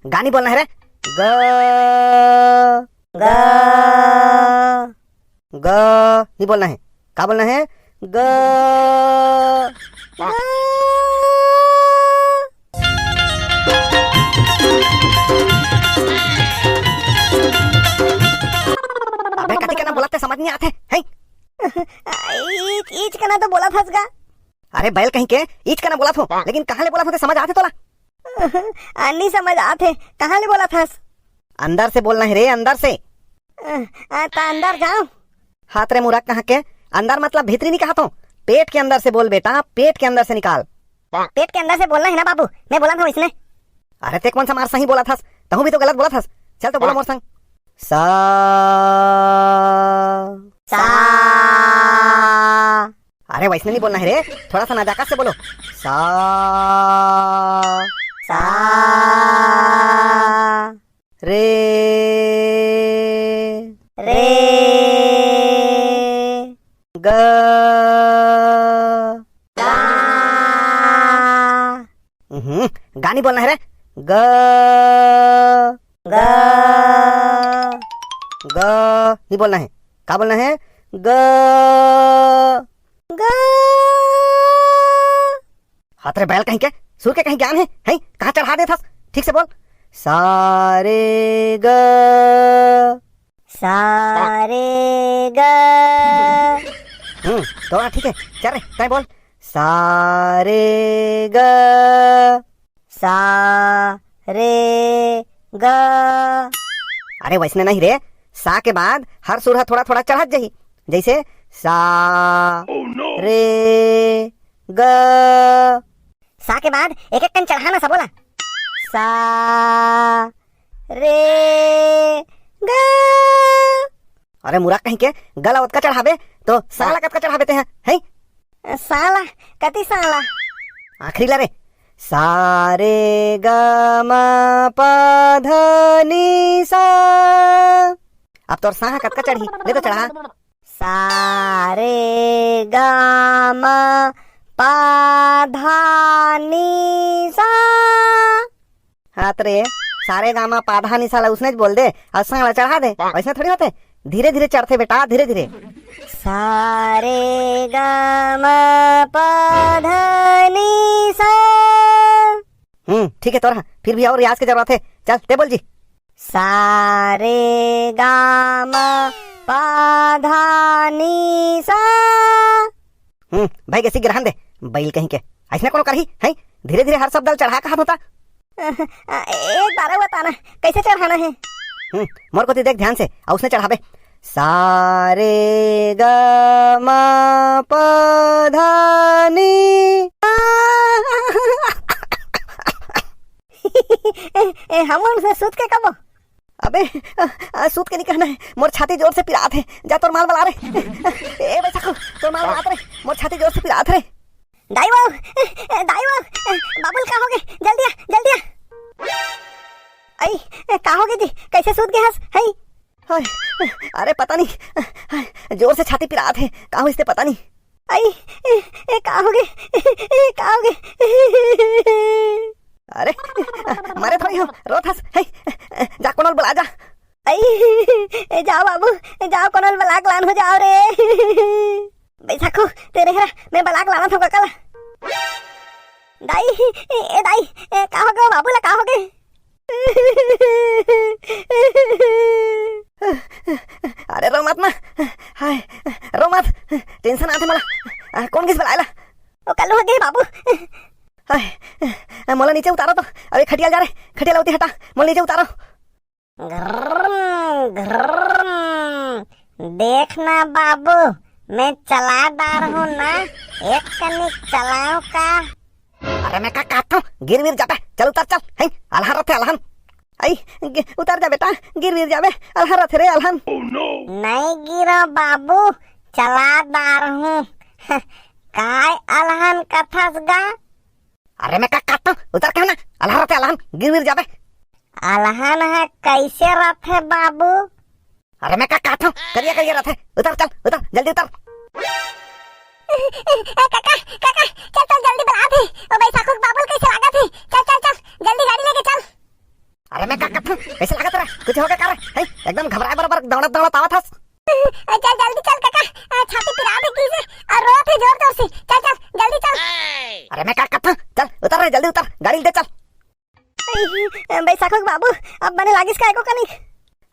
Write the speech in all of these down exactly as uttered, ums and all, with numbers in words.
गा नहीं बोलना है रे। ग, ग, ग नहीं बोलना है। का बोलना है? ग। अबे, कति कना बोलत हे, समझ नहीं आत हे, हैं? ईच, ईच कना तो बोलत हस गा। अरे बैल कहीं के, ईच कना बोलत हों, लेकिन कहाँ ले बोलत हों ते समझ आत हे तोला? आ, नहीं समझ आत हे, कहाँ ले बोलत हस? अंदर से बोलना है रे, अंदर से। आ, आ, त अंदर जाओ। हात रे मूरख कहाँ के, अंदर मतलब भीतरी नहीं कहत हों, पेट के अंदर से बोल बेटा, पेट के अंदर से निकाल। पेट के अंदर से बोलना है ना बाबू, मैं बोलत हों इसने। अरे ते कौन सा मार सही बोलत हस, तहूँ भी तो गलत बोलत हस। चल तो बोलो मोर संग। सा। सा। अरे वैसने नहीं बोलना है रे, थोड़ा सा नजाकत से बोलो। सा। सा। रे। रे। ग। गा। हम्म, गा नहीं बोलना है रे। ग। ग। ग नहीं बोलना है। का बोलना है? ग। ग। हात रे बैल कहीं के, सुर के कहीं ज्ञान है, हैं? कहाँ चढ़ा देथस? ठीक से बोल। सा रे ग। सा रे ग। हम्म, तोरा ठीक है। चल रे, तैं बोल। सा रे ग। सा रे ग। अरे वैसने नहीं रे, सा के बाद हर सुर ह थोड़ा थोड़ा चढ़त जाही। जैसे सा रे ग। सा के बाद एक एक कन चढ़ा ना सबो ला। सा रे ग। अरे मूरख कहीं के, ग ला ओतका चढ़ाबे तो सा ला कतका चढ़ाबे ते ह, हैं? सा ला, कति सा ला? आखिरी ला रे। सा रे ग म प ध नी सा। अब तोर सा ह कतका चढ़ही, ले तो चढ़ा। सा रे ग म प ध नी सा। हात रे, सा रे गा मा पा धा नी सा ला उसनेच बोल दे, अउ सा ला चढ़ा दे। वैसने थोड़ी होथे, धीरे धीरे चढ़थे बेटा, धीरे धीरे। सा रे गा मा पा धा नी सा। हम्म, ठीक है तोर हा, फिर भी अउ रियाज के जरूरत हे। चल, ते बोल जी। सा रे गा मा पा धा नी सा। हम्म, भई गे, सीख गे, रहन दे, बइल कहीं के। अइसने कोनो करही, हैं? धीरे-धीरे हर शब्द ल चढ़ा कहत होता। अ, एक बार अउ बता ना, कइसे चढ़ाना हे? हम्म, मोर कोती देख ध्यान से, अउ उसने चढ़ाबे। सा रे ग म प ध नी। ए, ए, हमन से सूत के कबो। अबे, अ, अ, सूत के नहीं कहना है, मोर छाती जोर से पिरात है, जा तोर माल बला रे। ए बैसाखू, तोर माल बलात रे, मोर छाती जोर से पिरात रे। दाई वो, ए, दाई वो, ए, बाबू ल का होगे? जल्दी आ, जल्दी आ। अई, ए, का होगे जी? कइसे सूत गे हस? हई। हाय, अरे पता नहीं, जोर से छाती पिरात है, का होइस ते पता नहीं। अई, ए, ए, का होगे? ए, का होगे? अरे, मरे थोड़ी हो, रोत हस, हे, जा कोनो ल बला जा। अई, ए, जा बाबू, जा कोनो ल बला के लान हो जाव रे। बैसाखू, ते रहे रह, मैं बला के लानत हँव कका ला। दाई, ए, ए दाई, ए, का होगे बाबू ला, का होगे? अरे रो मत ना, हाय, रो मत, tension आथे मोला। आ, कोन गिस बलाय ला? ओ कल्लू होगे बाबू। हाय, मोला नीचे उतारो तो, अबे खटिया ल जा रे, खटिया ला ओती हटा, मोला नीचे उतारो। घर्रम, घर्रम। देख ना बाबू, मैं चला डारहूँ ना, एक कनिक चलाओ का? अरे मैं का कहत हँव, गिर विर जाबे, चल उतर चल, हैं, अलहन रथे अलहन। अई, गि-, उतर जा बेटा, गिर विर जाबे, अलहन रथे रे अलहन। नहीं गिरो बाबू, चला डारहूँ। काय अलहन कथस गा? अरे मैं का कहत हँव, उतर के ना, अलहन रथे अलहन, गिर विर जाबे। अलहन ह कइसे रथे बाबू? अरे मैं का कहत हँव, करिया करिया रथे, उतर चल, उतर, जल्दी उतर। ए, ए, काका, काका, चल, चल, जल्दी बलात हे, ओ बैसाखू के बाबू ल कइसे लागत हे, चल, चल, चल, जल्दी गाड़ी लेके चल। अरे मैं का कथंव, कइसे लागत रहा? कुछ होगे का रे? हैं? एकदम घबराए बरोबर दौड़त दौड़त आवत हस। चल जल्दी चल काका, छाती पिरात हे कइसे अउ रोत हे जोर जोर से। चल चल जल्दी चल। अरे मैं का कथंव, चल उतर रे, जल्दी उतर, गाड़ी ले चल। बैसाखो के बाबू, अब बने लागिस का एको कनी?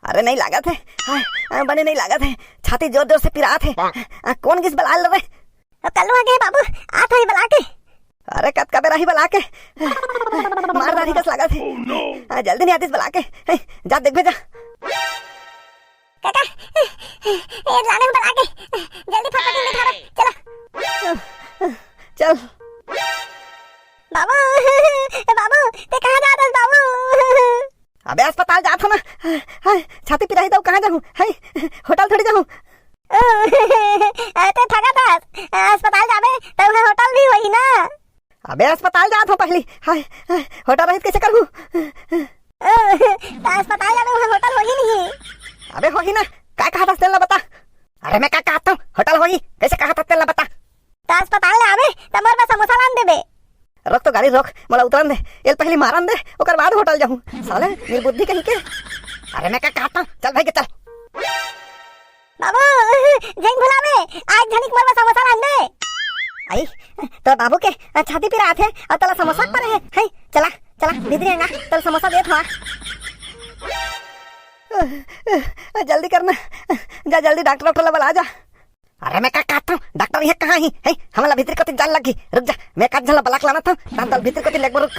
अरे नहीं लागत हे, हाँ, हाँ, बने नहीं लागत हे, छाती जोर जोर से पिरात हे। हाँ, कोन गिस बलाए ल रे? अब कल्लू आ गे बाबू, आत होही बला के। अरे कतका बेर आही बला के, मार डारही कस लागत हे। हाँ, जल्दी नहीं आतिस बला के, जा देखबे जा। काका, ए लाने हूँ बला के, जल्दी फटफट जल्दी उठाओ, चलो। चल। बाबू, ए बाबू, ते कहाँ जात हस बाबू? अबे अस्पताल जात हंव ना। हाय, छाती पिराही त कहाँ जाहूँ? हाय, होटल थोड़ी जाहूँ। अरे ते थकत हस, अस्पताल जाबे त उहाँ होटल भी होही ना। अबे अस्पताल जात हंव पहिली। हाय, हाय, होटल रहित कइसे करहूँ? त अस्पताल जाबे उहाँ होटल होही नहीं। अबे होही ना, का कहत हस तेला बता। अरे मैं का कहत हंव, होटल होही, कइसे कहत हस तेला बता। त अस्पताल ले आबे, त मोर बर समोसा लान देबे। रोक तो गाड़ी रोक, मोला उतरन दे, एला पहिली मारन दे, ओकर बाद होटल जाहूँ। साले, निर्बुद्धि कहीं के। अरे मैं का कहत हंव, चल भाई के चल। बाबू, झन भुलावे, आज झनिक मोर बर समोसा लान दे। आई, तोर बाबू के छाती पिरात हे अउ तोला समोसा परे हे। हाय, चला, चला, भीतरी अंगा, तोला समोसा देत हंव। जल्दी करना, जा जल्दी डॉक्टर, डॉक्टर ला बला जा। अरे मैं का कहत हंव, डॉक्टर इहाँ कहाँ ही? हैं, हमला भीतरी कोती जान लगी। रुक जा, मैं का झन ला बला के लानत हंव, तहन तोला भीतरी कोती लेगबो, रुक।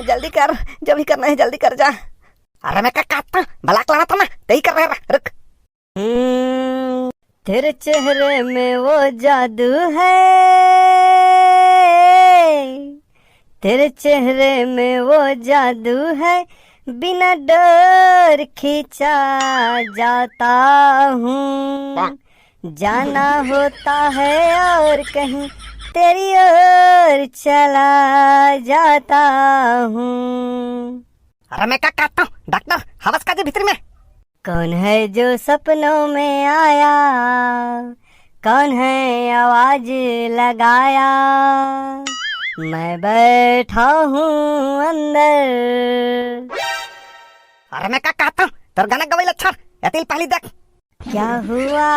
जल्दी कर, जो भी करना हे जल्दी कर जा। अरे मैं का कहत हंव, बला के लानत हंव ना, तेही कर रहा, रुक। हम्म, तेरे चेहरे में वो जादू है, तेरे चेहरे में वो जादू है, बिना डोर खींचा जाता हूँ। जाना होता है और कहीं तेरी ओर चला जाता हूँ। अरे मैं का कहत हंव, डॉक्टर, हवस का जी भीतरी में? कौन है जो सपनों में आया, कौन है आवाज लगाया, मैं बैठा हूँ अंदर। अरे मैं का कहत हंव, तोर गाना गवई ला छोड़, एती ल पहिली देख। क्या हुआ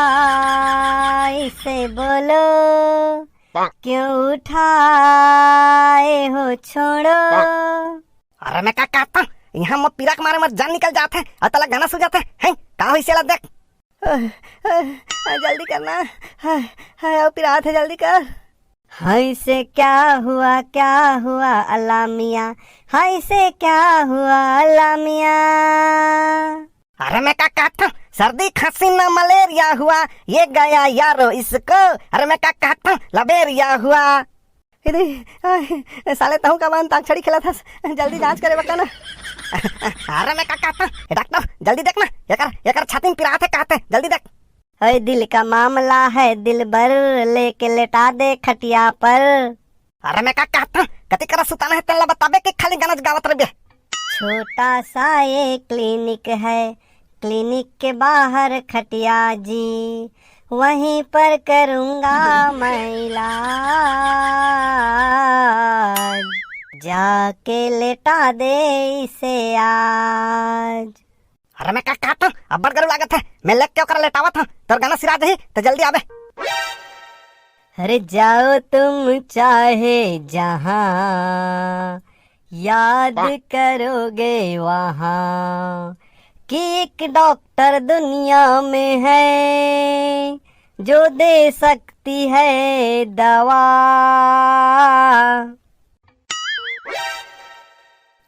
इसे बोलो, क्यों उठाए हो छोड़ो। अरे मैं का कहत हंव, इहाँ मोर पीरा के मारे मोर जान निकल जात हे, अउ तोला गाना सुझात हे, हैं? का होइस एला देख। जल्दी करना, हाय, हाय, अउ पिरात हे, जल्दी कर। हाय से क्या हुआ, क्या हुआ अल्लाह मियाँ, हाय से क्या हुआ अल्लाह मियाँ। अरे मैं का कहत हंव, सर्दी खांसी ना मलेरिया हुआ, ये गया यारो इसको। अरे मैं का कहत हंव, लबेरिया हुआ। अरे, आय, साले तहूँ का मन अंताक्षरी खेलत हस, जल्दी जांच करे बका ना। अरे मैं का कहत हंव, ए डॉक्टर, जल्दी देख ना, एकर, एकर छाती में पिरात हे कहत हे, जल्दी देख। ओए दिल का मामला है दिलबर, लेके लेटा दे खटिया पर। अरे मैं का कहत हंव, कति करा सुताना हे तेला बताबे कि खाली गाना गावत रहिबे। छोटा सा ये क्लिनिक है, क्लिनिक के बाहर खटिया जी, वहीं पर करूँगा मैं इलाज, जाके लेटा दे इसे आज। अरे मैं का कहत हंव, अब्बड़ गरू लागत हे, मैं लेग के ओकरा लेटावत हंव, तोर गाना सिरा जाही, त जल्दी आबे। अरे जाओ तुम चाहे जहाँ, याद करोगे वहाँ, कि एक डॉक्टर दुनिया में है, जो दे सकती है दवा।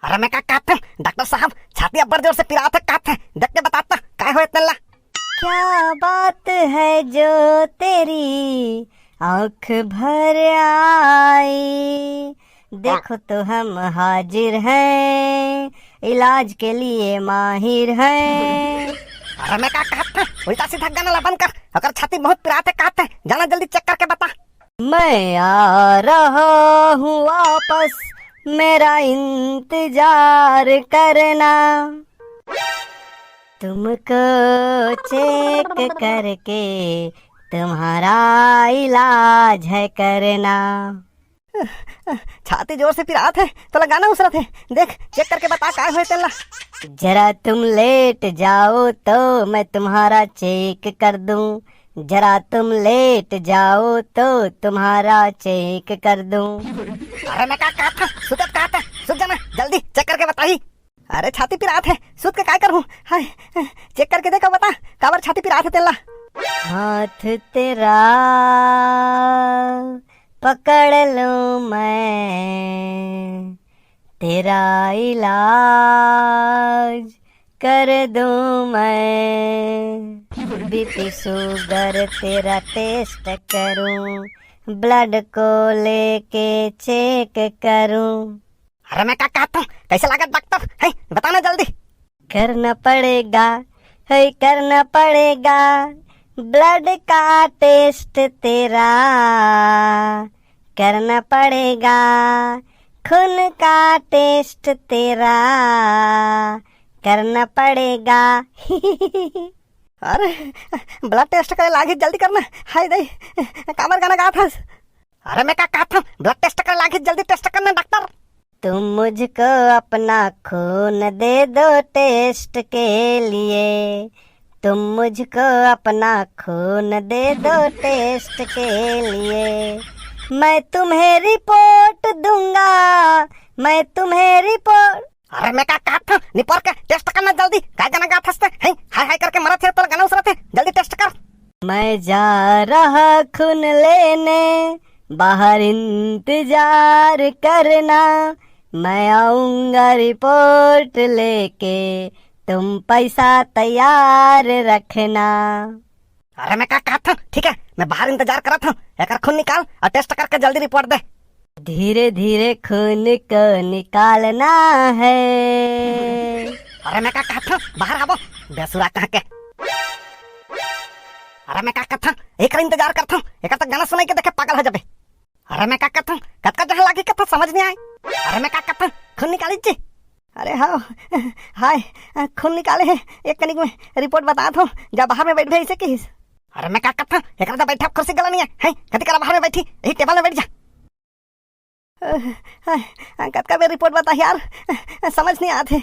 अरे मैं का कहत हंव, डॉक्टर साहब, छाती अब्बड़ जोर से पिरात हे कहत हे, देख के बता त, काय होय तेला? क्या बात है जो तेरी आँख भर आई, देखो तो हम हाजिर हैं, इलाज के लिए माहिर हैं। अरे मैं का कहत हंव, उल्टा सीधा गाना ला बंद कर, ओकर छाती बहुत पिरात हे कहत हे, जाना जल्दी चेक करके बता। मैं आ रहा हूँ वापस, मेरा इंतजार करना, तुमको चेक करके तुम्हारा इलाज है करना। छाती जोर से पिरात हे, तोला गाना उसरत हे। देख, चेक करके बता काय होय तेला। जरा तुम लेट जाओ तो मैं तुम्हारा चेक कर दूं, जरा तुम लेट जाओ तो तुम्हारा चेक कर दूं। अरे मैं का कहत हंव, सुतत कहत हंव, सुत जाना, जल्दी चेक करके बताही। अरे छाती पिरात हे, सुत के काय करहूं? हाय, चेक करके देखा बता, काबर छाती पिरात हे तेला। हाथ तेरा पकड़ लूं मैं, तेरा इलाज कर दूं मैं, बीपी शुगर तेरा टेस्ट करूं, ब्लड को लेके चेक करूं। अरे मैं का कहत हंव, कैसे लागत डॉक्टर? हैं, बता ना जल्दी। करना पड़ेगा, है करना पड़ेगा, ब्लड का टेस्ट तेरा करना पड़ेगा, खून का टेस्ट तेरा करना पड़ेगा। अरे, ब्लड टेस्ट करे लागही, जल्दी करना। हाय दई, काबर गाना गात हस? अरे मैं का कहत हंव, ब्लड टेस्ट करे लागही, जल्दी टेस्ट करना डॉक्टर। तुम मुझको अपना खून दे दो टेस्ट के लिए, तुम मुझको अपना खून दे दो टेस्ट के लिए, मैं तुम्हें रिपोर्ट दूंगा, मैं तुम्हें रिपोर्ट। अरे मैं का कहत हंव, निपोर के टेस्ट करना जल्दी, काय गाना गात हस ते, हैं? हाय हाय करके मरत हे, तोला गाना उसरत हे, जल्दी टेस्ट कर। मैं जा रहा खून लेने, बाहर इंतजार करना, मैं आऊंगा रिपोर्ट लेके, तुम पैसा तैयार रखना। अरे मैं का कहत हंव, ठीक है, मैं बाहर इंतजार करत हंव, एकर खून निकाल अउ टेस्ट करके जल्दी रिपोर्ट दे। धीरे धीरे खून को निकालना है। अरे मैं का कहत हंव, बाहर आबो, बेसुरा कहां के। अरे मैं का कहत हंव, एकर इंतजार करत हंव, एकर त गाना सुनाई के देखे पागल हो जाबे। अरे मैं का कहत हंव, कतका जहां लागी कथा समझ नइ आय। अरे मैं का कहत हंव, खून निकाली जी। अरे हाव, हाय, खून निकाले हे, एक कनिक में रिपोर्ट बतात हंव, जा बाहर में बैठ भे, अइसे किहिस। अरे मैं का कहत हंव, एकरा त बैठे कुर्सी गला नइ हे, हैं? कति करा बाहर में बैठी, यही टेबल में बैठ जा। हाय, कतका बेर रिपोर्ट बताही यार, समझ नइ आत हे।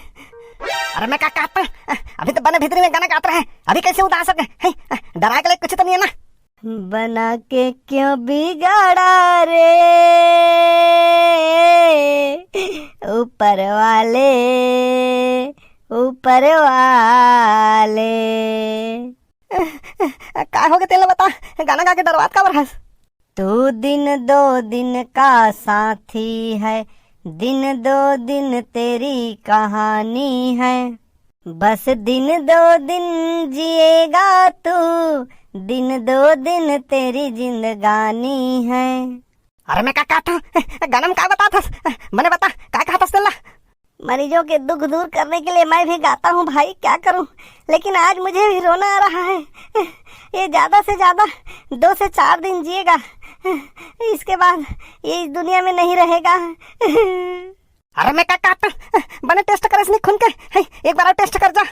अरे मैं का कहत हंव, अभी तो बने भीतरी में गाना गात रहे, अभी कैसे उदास हो गे, हैं? डराय के लायक कुछ तो नइ हे ना? बना के क्यों बिगाड़ा रे ऊपर वाले, ऊपर वाले। काय हो गे तेला बता, गाना गा के डरवात काबर हस? तू दिन दो दिन का साथी है, दिन दो दिन तेरी कहानी है, बस दिन दो दिन जिएगा तू, दिन दो दिन तेरी जिंदगानी है। अरे मैं का कहत हंव, गाना में का बतात हस, बने बता, का कहत हस तेला? मरीजों के दुख दूर करने के लिए मैं भी गाता हूँ भाई, क्या करूँ, लेकिन आज मुझे भी रोना आ रहा है। ये ज्यादा से ज्यादा दो से चार दिन जिएगा, इसके बाद ये इस दुनिया में नहीं रहेगा। अरे मैं का कहत हंव, बने टेस्ट करे इसने खून के, हैं, एक बार अउ टेस्ट कर जा।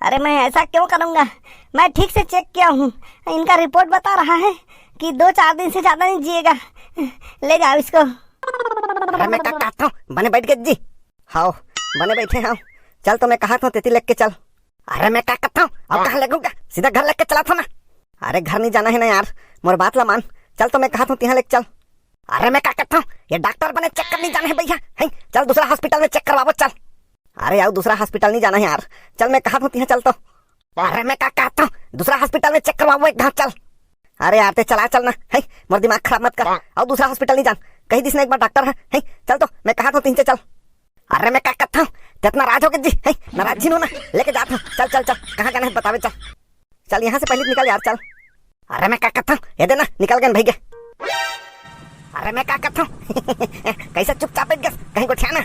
अरे मैं ऐसा क्यों करूंगा, मैं ठीक से चेक किया हूँ, इनका रिपोर्ट बता रहा है कि दो चार दिन से ज्यादा नहीं जिएगा। ले जाओ इसको। अरे मैं का कहत हंव, बने बैठ गे जी। हाव, बने बैठे हंव। चल तो मैं कहत हंव तेती लेके चल। अरे मैं का कहत हंव, अब कहां लेगहूं गा? सीधा घर लेके चलत हंव ना। अरे घर नइ जाना हे ना यार, मोर बात ला मान। चल तो मैं कहत हंव तिहां लेके चल। अरे मैं का कहत हंव, ये डॉक्टर बने चेक करने जाना हे भैया, हैं? चल दूसरा हॉस्पिटल में चेक करवाबो, चल। अरे अउ दूसरा हॉस्पिटल नइ जाना हे यार, चल मैं कहत हंव तिहां चल तो। अरे मैं का कहत हंव, दूसरा हॉस्पिटल में चेक करवाबो एक घांव, चल। अरे यार ते चला चल ना, हैं? मोर दिमाग खराब मत कर। अउ दूसरा हॉस्पिटल नइ जान, कहि दिस ना एक बार डॉक्टर ह, हैं? चल तो मैं कहत हंव तिहां चल। अरे मैं का कहत हंव, ते अतना नाराज हो गे जी, हैं? नाराज झिन हो ना, लेके जात हंव, चल चल चल, कहां जाना हे बताबे चल। चल यहां से पहले निकल यार, चल। अरे मैं का कहत हंव, ये दे ना, निकल गेन भइया। अरे मैं का कहत हंव, कैसे चुपचाप बैठ गेस, कहीं गोठिया ना।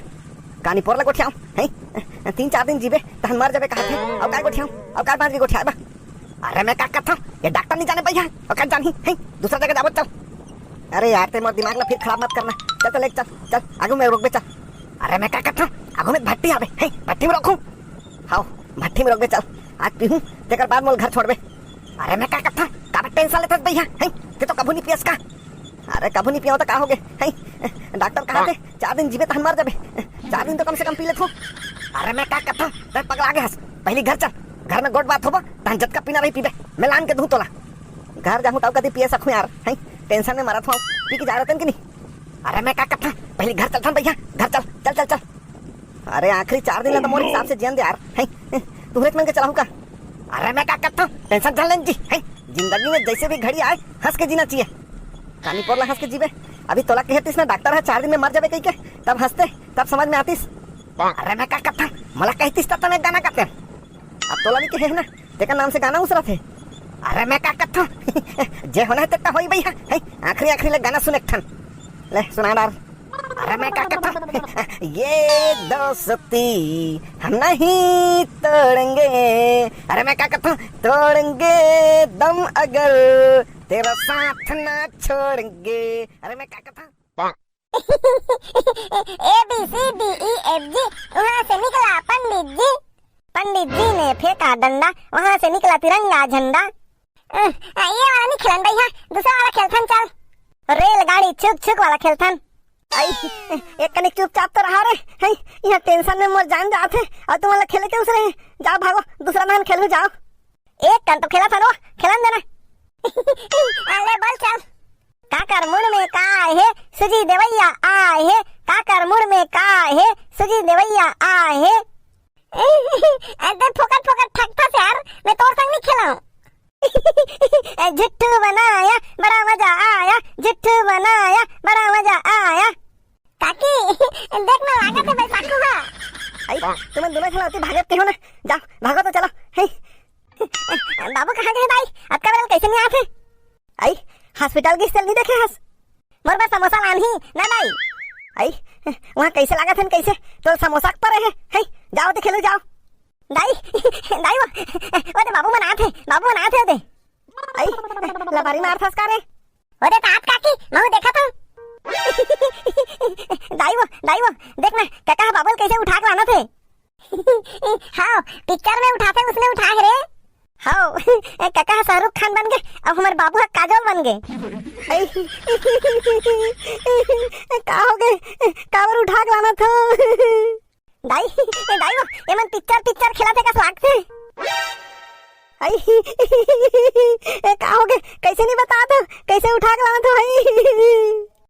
का निपोर ला गोठियाव, हैं? तीन चार दिन जीबे, तहन मर जाबे कहत हे, अउ काय गोठियाव, अउ काय बांच के गोठियाबे। अरे मैं का कहत हंव, ये डॉक्टर नइ जाने भइया, अउ का जानही, हैं? दूसरा जगह जाबो चल। अरे यार, ते मोर दिमाग ला फिर खराब मत करना, चल तो लेके चल, चल, आगू में रोकबे चल। अरे मैं का कहत हंव, आगू में भट्टी आबे, हैं? भट्टी में रोकहूं। हाव, भट्टी में रोकबे चल, आज पीहूं, तेकर बाद मोला घर छोड़बे। अरे मैं का कहत हंव, काबर टेंशन लेथस भइया, हैं? ते तो कभू नइ पियस का? अरे कभू नइ पियंव त का होगे, हैं? डॉक्टर कहा थे, चार दिन जीबे तहन मर जाबे। चार दिन तो कम से कम पी लेथों। अरे मैं का कथों, तैं पगला गे हस। पहिली घर चल, घर में गोठ बात होबो, तहन जतका पीना रही पीबे। मैं लान के दूं तोला। घर जाहूं तब कदी पिए सकहूं यार, हैं? टेंशन में मरत हों, पी के जा रहे तन कि नहीं? अरे मैं का कथों, पहिली घर चलथन भैया, घर चल, चल, चल, चल। अरे आखिरी चार दिन ला तो मोर हिसाब से जियन दे यार, हैं? तुहरे मन के चलाहूं का? अरे मैं का कथों, टेंशन झन लेन जी, हैं? जिंदगी में जैसे भी घड़ी आए, हंस के जीना चाहिए। कानी पोर ला हंस के जीबे। अभी तोला कहे रहिस ना डॉक्टर ह चार दिन में मर जाबे कहिके, तब हंसते, तब समझ में आतिस। अरे मैं का कथों, मोला कहतिस त तने गाना गाते। अब तोला भी कहे हे ना, तेकर नाम से गाना उसरत हे। अरे मैं का कथों, जे होना हे तेकर होई भैया, हैं? आखिरी आखिरी ले गाना सुन एक ठन। ले सुना डार। अरे मैं का कथों, ये दोस्ती हम नहीं तोड़ेंगे। अरे मैं का कथों, तोड़ेंगे दम अगर तेरा साथ ना छोड़ेंगे। अरे मैं का कथों। A B C D E F G, वहाँ से निकला पंडित जी। पंडित जी ने फेंका डंडा, वहाँ से निकला तिरंगा झंडा। अ, अ, ये वाला नहीं खेलन भैया, दूसरा वाला खेलथन चल। रेलगाड़ी छुक छुक वाला खेलथन। आई, एक कनिक चुपचाप तो रहा रे। हई, यहाँ टेंशन में मोर जान जात हे, अउ तुमन ला खेले के उसरे हे। जाओ भागो, दूसरा नाम खेलू जाओ। एक कन तो खेलथन वो, खेलन देना। अरे बोल चल। काकर मुड़ में का आए हे, सूजी देवैया आए हे। काकर मुड़ में का आए हे, सूजी देवैया आए हे। अरे फोकट फोकट ठगथस यार, मैं तोर संग नहीं खेलाऊं। झुट्ठू बनाया, बड़ा मजा आया, झुट्ठू बनाया, बड़ा मजा आया। काकी, देख ना लागत हे बैसाखू हा। आई, तुमन दोनों खिलाती भागत के हो ना, जाओ, भागो तो चलो। हे। बाबू कहाँ गए दाई? अतका बेरा ले कैसे नहीं आते? आई, हॉस्पिटल गिस तेला नहीं देखे हस? मोर बर समोसा लानही ना दाई। आई, वहाँ कैसे लागत हन, कैसे? तो समोसा के परे हे, हे, जाओ ते खेलू जाओ। दाई, दाई वो, वो दे बाबू मन आत हे, बाबू मन आत हे वो दे। आई, लबारी मारथस का रे? वो दे तात काकी, महू देखत हूँ। दाई वो, दाई वो, देख ना, कका हा बाबू ल कैसे उठा के लानत हे। हाँ, पिक्चर में उठाथे उसने उठा हे रे। हाँ, कका हा शाहरुख खान बन गे, अब हमर बाबू हा काजोल बन गे। का हो गे? काबर उठा के लानत हो? दाई, ए दाई वो, एमन पिक्चर, पिक्चर खेलत हे कस लागथे। आई, ए, का हो गे? कैसे नहीं बतात हो? कैसे उठा के लानत हो भाई?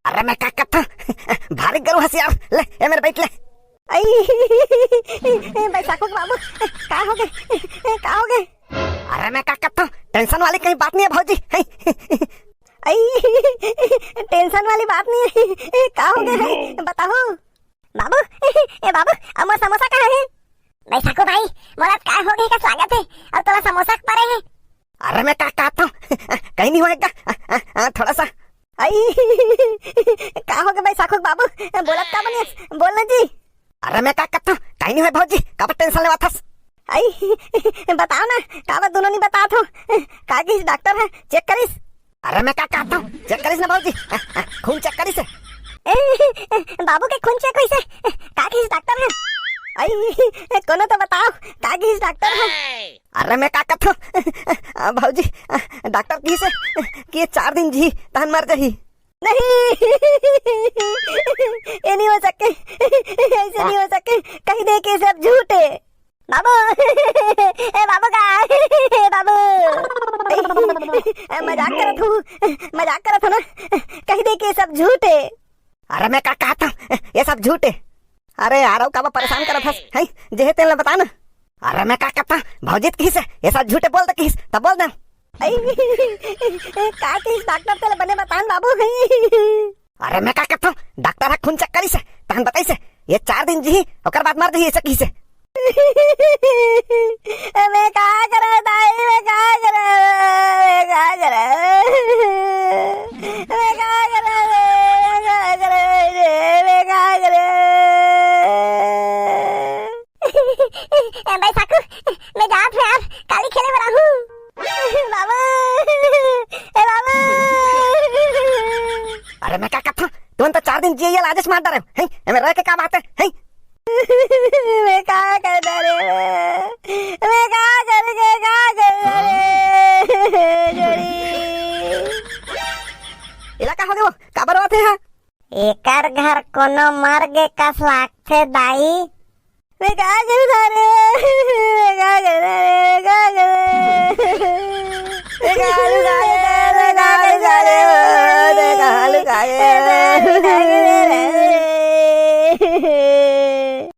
अरे मैं का कथों, भारी गरू हस यार, ले, ए मेर बैठ ले। आई, बैसाखू के बाबू, का हो गे? का हो गे? अरे मैं का कथों, टेंशन वाली कहीं बात नहीं हे भौजी। आई, टेंशन वाली बात नहीं हे। का हो गे हे? बताओ। बाबू, ए बाबू, अब मोर समोसा कहाँ हे? बैसाखू भाई, मोला का हो गे हे कस लागत हे, अब तोला समोसा के परे हे। अरे मैं का कथों, कहीं नहीं होय का, थोड़ा सा। आई, का हो गे बैसाखू के बाबू, बोलत का बनियस, बोल ना जी। अरे मैं का कथों, कहीं नहीं होय भौजी, काबर टेंशन लेवत हस? आई, बताओ ना, काबर दोनों नहीं बतात हो? का किहिस डॉक्टर हा, चेक करिस? अरे मैं का कथों, चेक करिस ना भौजी, खून चेक करिस हे। ए, बाबू के खून चेक होइस हे, का किहिस डॉक्टर हा? आई, कोनो तो बताओ, का किहिस डॉक्टर हा? अरे मैं का कथों, भौजी, डॉक्टर किहिस हे कि ये चार दिन जी, तहन मर जाही। नहीं, ये नहीं हो सके, ऐसे नहीं हो सके, कहि दे कि ये सब झूठ हे। बाबू, ए बाबू का, ए बाबू। ए, मजाक करत हूँ, मजाक करत हूँ ना, कहि दे कि ये सब झूठ हे। अरे मैं का कथों, ये सब झूठ हे। अरे यार, अउ काबर परेशान करत हस, हैं? जे हे तेन ला बता ना। अरे मैं का कथों, भौजी त किहिस हे, ये सब झूठ हे बोल दे किहिस, तब बोल दे। आई, का किहिस डॉक्टर तेला बने बता ना बाबू, हैं? अरे मैं का कथों, डॉक्टर हा खून चेक करिस हे, तहन बताइस हे, ये चार दिन जीही, ओकर बाद मर जाही, ऐसे किहिस हे। मैं का करंव दाई, मैं का करंव, मैं का करंव, मैं का करंव, मैं का करंव रे, मैं का करंव। ए बैसाखू, मैं जात हूँ यार, काली खेले बर आहूँ। बाबू, ए बाबू। अरे मैं का कथों, तुमन तो चार दिन जिए ये लाजस मार डरे, हैं? एमे रह के का बात हे, हैं? मैं का कर डरे, मैं का करके का कर डरे, जोड़ी। एला का हो गे वो? काबर रोवत हे हा? एकर घर कोनो मर गे कस लागथे दाई। मैं का करूं थारे? मैं का करूं थारे? मैं का करूं? मैं का करूं थारे? मैं का करूं थारे? मैं का करूं थारे?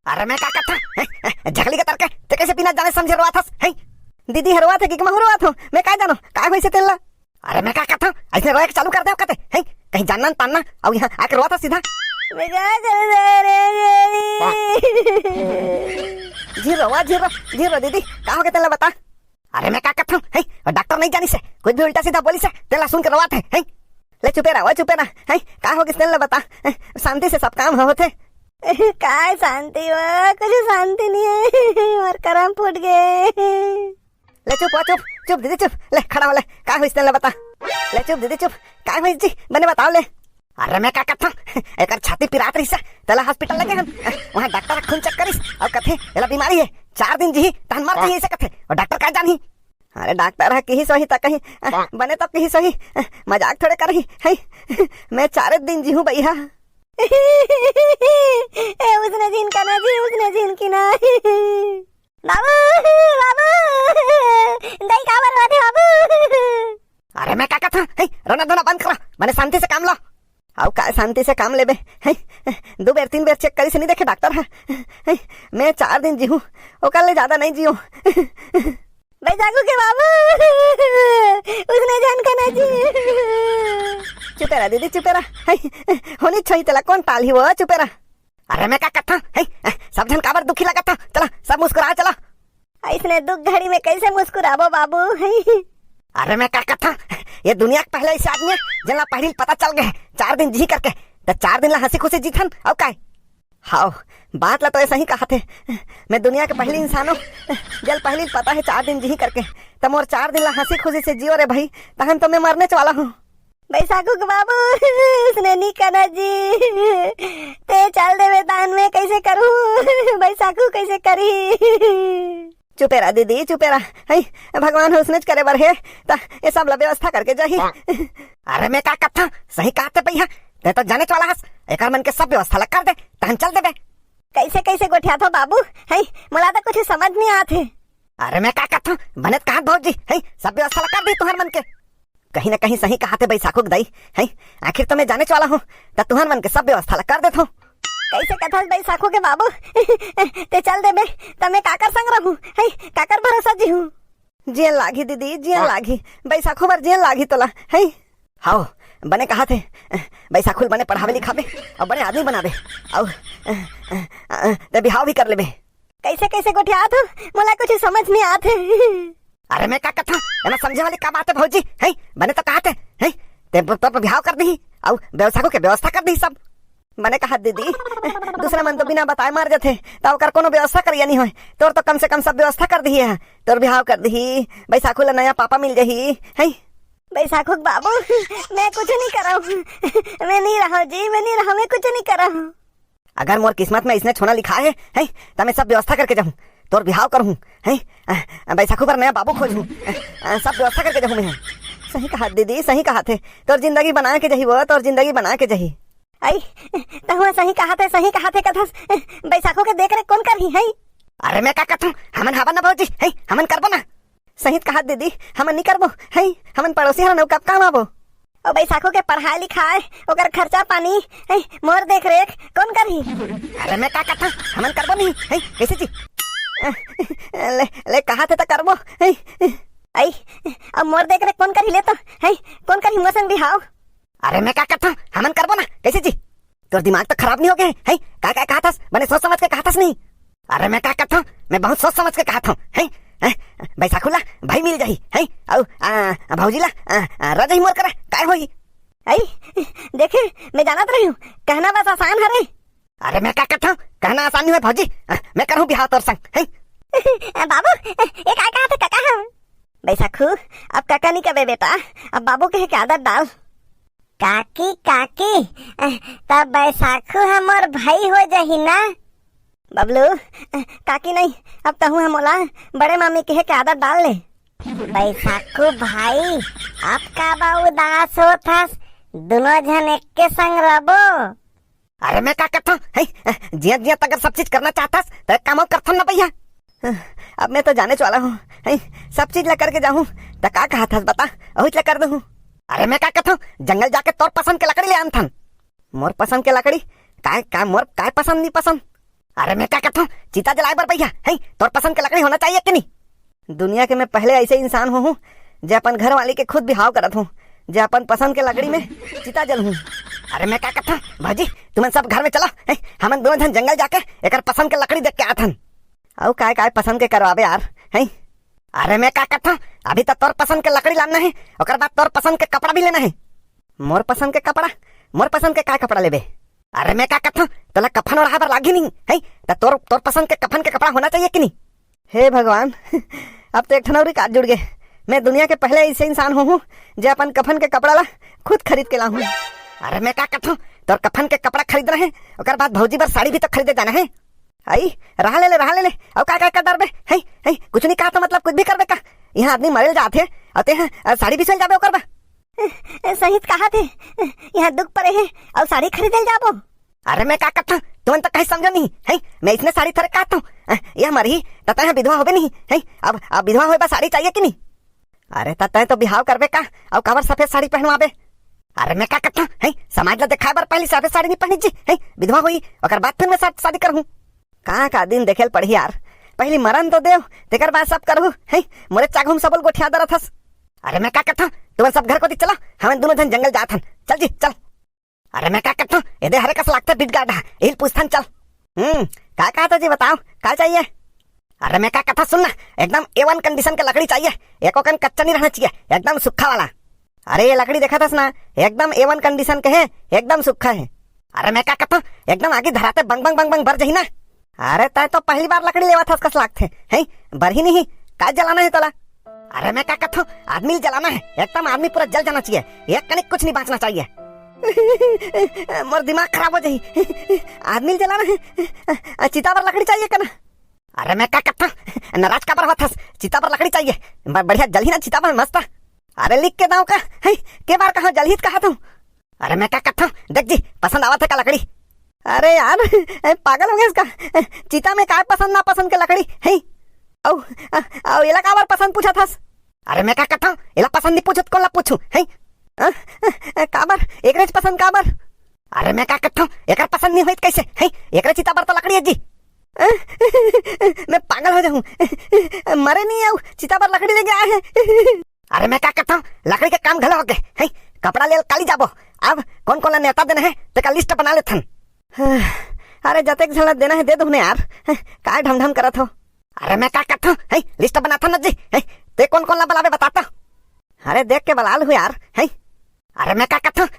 अरे मैं का करथंव? हैं? हैं? झगली के तरके ते कैसे बिना जाने समझे रोवत हस? हैं? दीदी ह रोवत हे कि महूं रोवत हंव? मैं का जानंव? का होइसे तेला? अरे मैं का करथंव? अइसने रोए के चालू कर दे कथे, हैं? कहीं जानना न तानना, अउ इहां आके रोवत हस सीधा। मैं का करूं रे, रे, रे? झिन रोवा, झिन रो, झिन रो दीदी, का होगे तेला बता। अरे मैं का करथंव, हैं? अउ डॉक्टर नइ जानिस हे, कुछ भी उल्टा सीधा बोलिस हे, तेला सुन के रोवत हे, हैं? ले चुपे रह, वो चुपे रह, हैं? का होगिस तेला बता, हैं? शांति से सब काम ह होथे। काय शांति वो? कुछ शांति नइ हे, मोर करम फूट गे। ले चुप, ओ चुप, चुप दीदी चुप। ले खड़ा हो ले, का होइस तेला बता। ले चुप दीदी चुप, का होइस जी, बने बताव ले। अरे मैं का करथंव, एकर छाती पिरात रहिस हे, तेला हॉस्पिटल लेगे हन। उहां डॉक्टर ह खून चेक करिस अउ कथे एला बीमारी हे, चार दिन जीही तहन मर जाही, अइसे कथे। अउ डॉक्टर का जानही? अरे डॉक्टर ह किहिस होही त कहीं, बने तो किहिस होही, मजाक थोड़े करही, हैं? मैं चारे दिन जीहूं बइहा। ए, उसने झिन कना जी, उसने झिन कना। बाबू, बाबू, दाई काबर रोथे बाबू? अरे मैं का कथंव, हे, रोना धोना बंद करो, बने शांति से काम लो। अउ का शांति से काम लेबे, हे, दू बेर तीन बेर चेक करिस नइ देखे डॉक्टर ह, हे, मैं चार दिन जीहूं, ओकर ले ज्यादा नइ जीहूं। बैसाखू के बाबू, उसने झन कना जी। चुपे रह दीदी, चुपे रह, हे, होनी छोई तेला कोन टालही वो, चुपे रह। अरे मैं का कथंव, हे, सब झन काबर दुखी लगत हव? चला, सब मुस्कुरा, चला। अइसने दुख घड़ी में कैसे मुस्कुराबो बाबू, हे? अरे मैं का कथंव, ये दुनिया के पहले अइसे आदमी हे, जेन ला पहिली पता चल गे हे, चार दिन जीही करके, त चार दिन ला हंसी खुशी जीथन, अउ काय? हव, बात ला तो अइसही कहाथे, मैं दुनिया के पहिली इंसान हंव, जेला पहिली पता हे चार दिन जीही करके, त मोर चार दिन ला हंसी खुशी से जियो रे भाई, तहन तो मैं मरनेच वाला हंव। बैसाखू के बाबू, उसने नी कना जी। ते चल देबे दान में, कैसे करूं? बैसाखू कैसे करी? चुपे रह दीदी, चुपे रह। हई, भगवान ह उसनेच करे बर हे, त ये सब ला व्यवस्था करके जाही। अरे मैं का कथंव, सही कहत हे भैया, ते तो जानेच वाला हस, एकर मन के सब व्यवस्था ला कर दे, तहन चल देबे। कैसे, कैसे गोठियाथो बाबू? हई, मोला तो कुछ समझ नहीं आत हे। अरे मैं का कथंव, बने त कहत भौजी, हई, सब व्यवस्था ला कर दी तुहर मन के। कहीं ना कहीं सही कहाथे बैसाखू के दाई, हैं? आखिर तो मैं जानेच वाला हंव, त तुहर मन के सब व्यवस्था ला कर देथंव। कैसे कथस बैसाखू के बाबू? ते चल देबे, त मैं काकर संग रहूं, हैं? काकर भरोसा जीहूं? जियन लागही दीदी, जियन लागही, बैसाखू बर जियन लागही तोला, हैं? हव, बने कहाथे, बैसाखू ल बने पढ़ाबे लिखाबे, अउ बने आदमी बनाबे, अउ ते बिहाव भी कर लेबे। कैसे, कैसे गोठियाथो? मोला कुछ समझ नहीं आत हे। अरे मैं का कथंव, एमा समझे वाली का बात हे भौजी? हैं? बने तो कहाथे, हैं? ते तो, तो बिहाव कर दिही, अउ बैसाखू के व्यवस्था कर दिही सब। बने कहाथे दीदी, दूसरा मन तो बिना बताए मर जाथे, त ओकर कोनो व्यवस्था करिया नहीं होय। तोर तो कम से कम सब व्यवस्था कर दिही हे। तोर बिहाव कर दिही, बैसाखू ला नया पापा मिल जाही, हैं? बैसाखू के बाबू, मैं कुछ नहीं करंव, मैं नहीं रहंव जी, मैं नहीं रहंव, मैं कुछ नहीं करंव। अगर मोर किस्मत में अइसने होना लिखा हे, हैं, त मैं सब व्यवस्था करके जाहूं, तोर बिहाव करहूं, हैं, अ, अ, बैसाखू बर नया बाबू खोजहूं, अ, अ, सब व्यवस्था करके जाहूं मैं। सही कहाथे दीदी, सही कहाथे, तोर जिंदगी बना के जाही वो, तोर जिंदगी बना के जाही। अई, तहूं सही कहाथे, सही कहाथे कथस, बैसाखू के देख रेख कोन करही, हैं? अरे मैं का कथंव, हमन हाबन ना भौजी, हैं, हमन करबो ना। सही कहाथे दीदी, हमन नी करबो, हैं, हमन पड़ोसी हरन, अउ कब काम आबो? ओ बैसाखू के पढ़ाई लिखाई, ओकर खर्चा पानी, हैं, मोर देख रेख कोन करही? अरे मैं का कथंव, हमन करबो नहीं, हैं, कैसे जी? ले, ले कहाथे त करबो, हैं। अई, अब मोर देख रेख कोन करही ले तो, हैं, कोन करही मोर संग बिहाव? अरे मैं का कथंव, हमन करबो ना, कैसे जी? तोर दिमाग तो खराब नहीं हो गे, हैं? का, का कहाथस? बने सोच समझ के कहाथस नहीं? अरे मैं का कथंव, मैं बहुत सोच समझ के कहाथंव, हैं? हैं? बैसाखू ला भाई मिल जाही, हैं? अउ, आ, भौजी ला, आ, आ, रह जाही मोर करा, काय होही? अई, देखे, मैं जानत रहिहूं, कहना बस आसान हरे। अरे मैं का कथंव, कहना आसान नहीं होय भौजी, आ, मैं करहूं बिहाव तोर संग, हैं? बाबू, ये काय कहाथे कका हम? बैसाखू, अब कका नहीं कबे बेटा, अब बाबू कहे के आदत डाल। काकी, काकी, त बैसाखू ह मोर भाई हो जाही ना? बबलू, काकी नहीं, अब तहूं ह मोला बड़े मामी कहे के आदत डाल ले। बैसाखू भाई, अब काबर उदास होत हस? दुनों झन एक्के संग रहबो। अरे मैं का कथंव, हैं? जियत जियत अगर सब चीज करना चाहथस, त एक काम अउ करथन ना भैया। अब मैं तो जानेच वाला हूँ, हैं? सब चीज ला करके जाहूँ, त का कहत हस बता, अहुच ला कर दूँ। अरे मैं का कथंव, जंगल जाके तोर पसंद के लकड़ी ले आनथन। मोर पसंद के लकड़ी? काय, काय मोर काय पसंद नहीं पसंद? अरे मैं का कथंव, चिता जलाए बर भैया, हैं? तोर पसंद के लकड़ी होना चाहिए कि नहीं? दुनिया के मैं पहले ऐसे इंसान होहूँ, जे अपन घर वाली के खुद बिहाव करत हूँ, जे अपन पसंद के लकड़ी में चिता जलहूँ। अरे मैं का कथंव, भौजी, तुमन सब घर में चलो, हैं? हमन दोनों झन जंगल जाके एकर पसंद के लकड़ी देख के आथन। अउ काय काय पसंद के करवाबे यार, हैं? अरे मैं का कथंव, अभी तो तोर पसंद के लकड़ी लाना है, ओकर बाद तोर पसंद के कपड़ा भी लेना है। मोर पसंद के कपड़ा? मोर पसंद के काय कपड़ा लेबे? अरे मैं का कथंव, तोला कफन ओढ़ाए बर लागही नहीं, हैं? त तोर, तोर पसंद के कफन के कपड़ा होना चाहिए कि नहीं? हे भगवान, अब तो एक ठन अउरी काज जुड़ गे। मैं दुनिया के पहले ऐसे इंसान होहूँ, जे अपन कफन के कपड़ा ला खुद खरीद के लाहूँ। अरे मैं का कथंव, तोर कफन के कपड़ा खरीदना है, ओकर बाद भौजी बर साड़ी भी तो खरीदे जाना है। आई, रहा ले ले, रहा ले ले। अउ का, का, का डरबे? हैं, हैं, कुछ नहीं कहा तो मतलब कुछ भी करबे का? यहाँ आदमी मरेल जात हे, अउ ते ह, अ, साड़ी बिसवेल जाबे ओकर बर? सही कहा थे, यहाँ दुख पड़े हे, अउ साड़ी खरीदेल जाबो। अरे मैं का कथंव, तुमन तो कहीं समझो नहीं, हैं? मैं इसने साड़ी थोरे कहत हूँ, अ, यह मरही, त तैं ह विधवा होबे नहीं, हैं? अब, अब विधवा होए बर साड़ी चाहिए कि नहीं? अरे त तैं तो बिहाव करबे का, अउ काबर सफेद साड़ी पहनवाबे? अरे मैं का कथंव, हैं? समाज ला दिखाए बर पहली सफेद साड़ी नहीं पहनी जी, हैं? विधवा होई, ओकर बाद फिर मैं शा-, शादी करहूँ। का का दिन देखेल पड़ही यार, पहली मरन तो देव, तेकर बाद सब करहूँ, हैं? मोरे चाघुम सबल गोठिया दरत हस। अरे मैं का कथंव, तुमन सब घर कोती चलो, हमन दोनों झन जंगल जात हन, चल जी, चल। अरे मैं का कथंव, एदे हरे कस लागथे बिट गाड़ा, इहिल पूछथन चल। हम्म, का कहत हो जी बताओ, का चाहिए? अरे मैं का कथंव सुन ना, एकदम ए वन कंडीशन के लकड़ी चाहिए, एको कन कच्चा नहीं रहना चाहिए, एकदम सूखा वाला। अरे ये लकड़ी देखत हस ना, एकदम ए वन कंडीशन के है, एकदम सूखा है। अरे मैं का कथंव, एकदम आगी धराते बंग बंग बंग बंग बर जही ना। अरे तैं तो पहली बार लकड़ी लेवत हस कस लागथे, हैं? बरही नहीं, का जलाना है तोला? अरे मैं का कथंव, आदमी ल जलाना है, एकदम आदमी पूरा जल जाना चाहिए, एक कनिक कुछ नहीं बांचना चाहिए। मोर दिमाग खराब हो जाही। आदमी ल जलाना है, चिता बर लकड़ी चाहिए कना? अरे मैं का कथंव, नाराज काबर होत हस? चिता बर लकड़ी चाहिए, ब-, बढ़िया जलही ना चिता बर मस्त। अरे लिख के दांव का, हैं? के बार कहा जलही त कहा तू? अरे मैं का कथंव, देख जी, पसंद आवत है का लकड़ी? अरे यार, ए, पागल हो गया इसका। चिता में काय पसंद ना पसंद के लकड़ी है? अउ, अ, अउ एला काबर पसंद पूछत हस? अरे मैं का कथंव, एला पसंद नहीं पूछत कोन ला पूछू, हैं? अ, अ, काबर? एकरेच पसंद काबर? अरे मैं का कथंव, एकर पसंद नहीं होई त कैसे, हैं? एकरे चिता बर तो लकड़ी है जी। अ, मैं पागल हो जाहूँ। मरे नहीं अउ चिता बर लकड़ी लेके आए हैं। अरे मैं का कथंव, लकड़ी के काम घलो होगे, हैं? कपड़ा ले काली जाबो। अब कोन कोन ला नेवता देना है, तेकर लिस्ट बना लेथन। अरे जतेक झन ला देना है दे दो ने यार, हैं? काय ढमढम करत हो? अरे मैं का कथंव, हैं? लिस्ट बनाथन न जी, हैं? ते कोन कोन ला बलाबे बता तो। अरे देख के बला लूँ यार, हैं? अरे मैं का कथंव,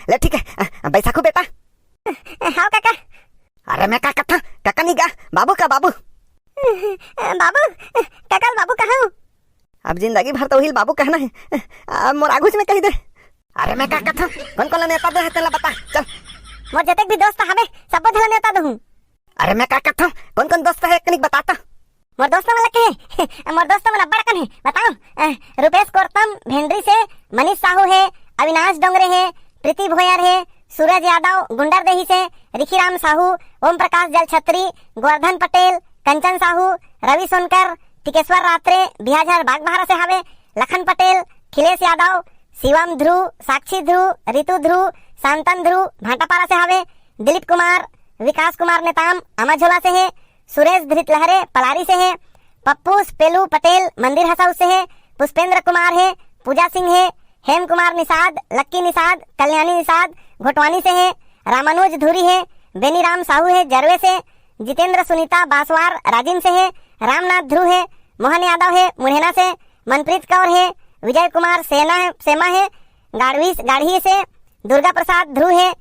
ले ठीक है, बैसाखू बेटा। हाँ काका। अरे मैं का कथंव, काका नहीं गा, बाबू का बाबू। बाबू, काका ल बाबू कहूँ। अब जिंदगी भर तो उही ल बाबू कहना है। अब मोर आगू में कही दे। अरे मैं का कथंव, कोन कोन ला नेवता दे है तेला बता, चल। मोर जतेक भी दोस्त हवे, सबो झन ला नेवता दूँ। अरे मैं का कथंव, कोन कोन दोस्त है एक कनिक बता तो। मोर दोस्त मन ला के, मोर दोस्त मन अब्बड़ कन है, बताओ। अ, रुपेश कोरतम भेंडरी से, मनीष साहू है, अविनाश डोंगरे है, प्रीति भोयर है, सूरज यादव गुंडरदेही से, रिखीराम साहू, ओम प्रकाश जलछत्री, गोवर्धन पटेल, कंचन साहू, रवि सोनकर, टिकेश्वर रात्रे, बिहाझर बागबहरा से हावे, लखन पटेल, खिलेश यादव, शिवम ध्रुव, साक्षी ध्रुव, रितु ध्रुव, शांतन ध्रुव, भाटापारा से हावे, दिलीप कुमार, विकास कुमार नेताम, अमाझोला से है, सुरेश धृतलहरे, पलारी से है, पप्पूस पेलू पटेल, मंदिर हाउस से है, पुष्पेंद्र कुमार है, पूजा सिंह है, हेम कुमार निषाद, लक्की निषाद, कल्याणी निषाद, घोटवानी से है, रामानुज धुरी है, बेनीराम साहू है, जरवे से, जितेंद्र सुनीता बासवार, राजिम से है, रामनाथ ध्रुव है, मोहन यादव है, मुढ़ेना से, मनप्रीत कौर है, विजय कुमार सेना है, सेमा है, गाढ़वी, गाढ़ी से, दुर्गा प्रसाद ध्रुव है,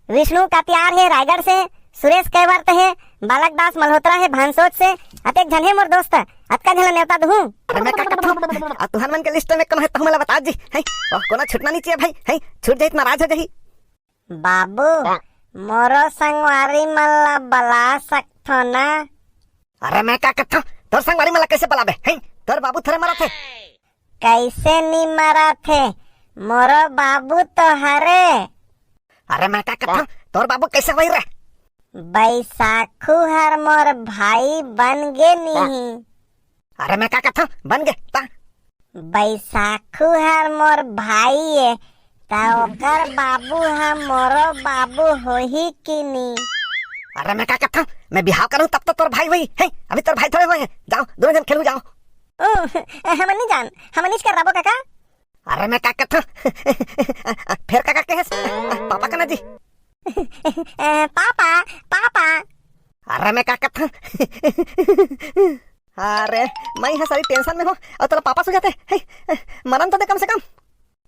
विष्णु कातियार हे रायगढ़ से, सुरेश कैवर्त हे, बालक दास मल्होत्रा हे भानसोच से, अतेक झन हे मोर दोस्त, अतका झन ल नेवता दुहूं। अरे मैं का कथंव, आ तुहर मन के लिस्ट में कोन हे तहूं मोला बता जी, हैं? ओह, कोनो छूटना नहीं चाहिए भाई, हैं? छूट जाही त नाराज हो जाही। बाबू, मोरो संगवारी मन ला बला सकथो ना? अरे मैं का कथंव, तोर संगवारी मन ला कैसे बलाबे, हैं? तोर बाबू थोरे मरत हे। कैसे नी मरत हे? मोरो बाबू तो हरे। अरे मैं का कथंव, तोर बाबू कइसे होही रे? बैसाखू हर मोर भाई बन गे नी। अरे मैं का कथंव, बन गे ता। बैसाखू हर मोर भाई ए, त ओकर बाबू ह मोरो बाबू होही कि नी? अरे मैं का कथंव, मैं बिहाव करहूं तब तो तोर भाई होही। हे, अभी तोर भाई थोड़े होय हे। जाव, दूनों झन खेलहू जाव। ओ, हमन नी जान, हमन नी कर रबो काका। अरे मैं का कथंव, फेर काका कहेस, पापा कना जी। Papa, papa. अरे मैं का कथंव, अरे, मैं इहाँ सारी tension में हों अउ तोला पापा सुझाथे। हे, मरन तो दे कम से कम।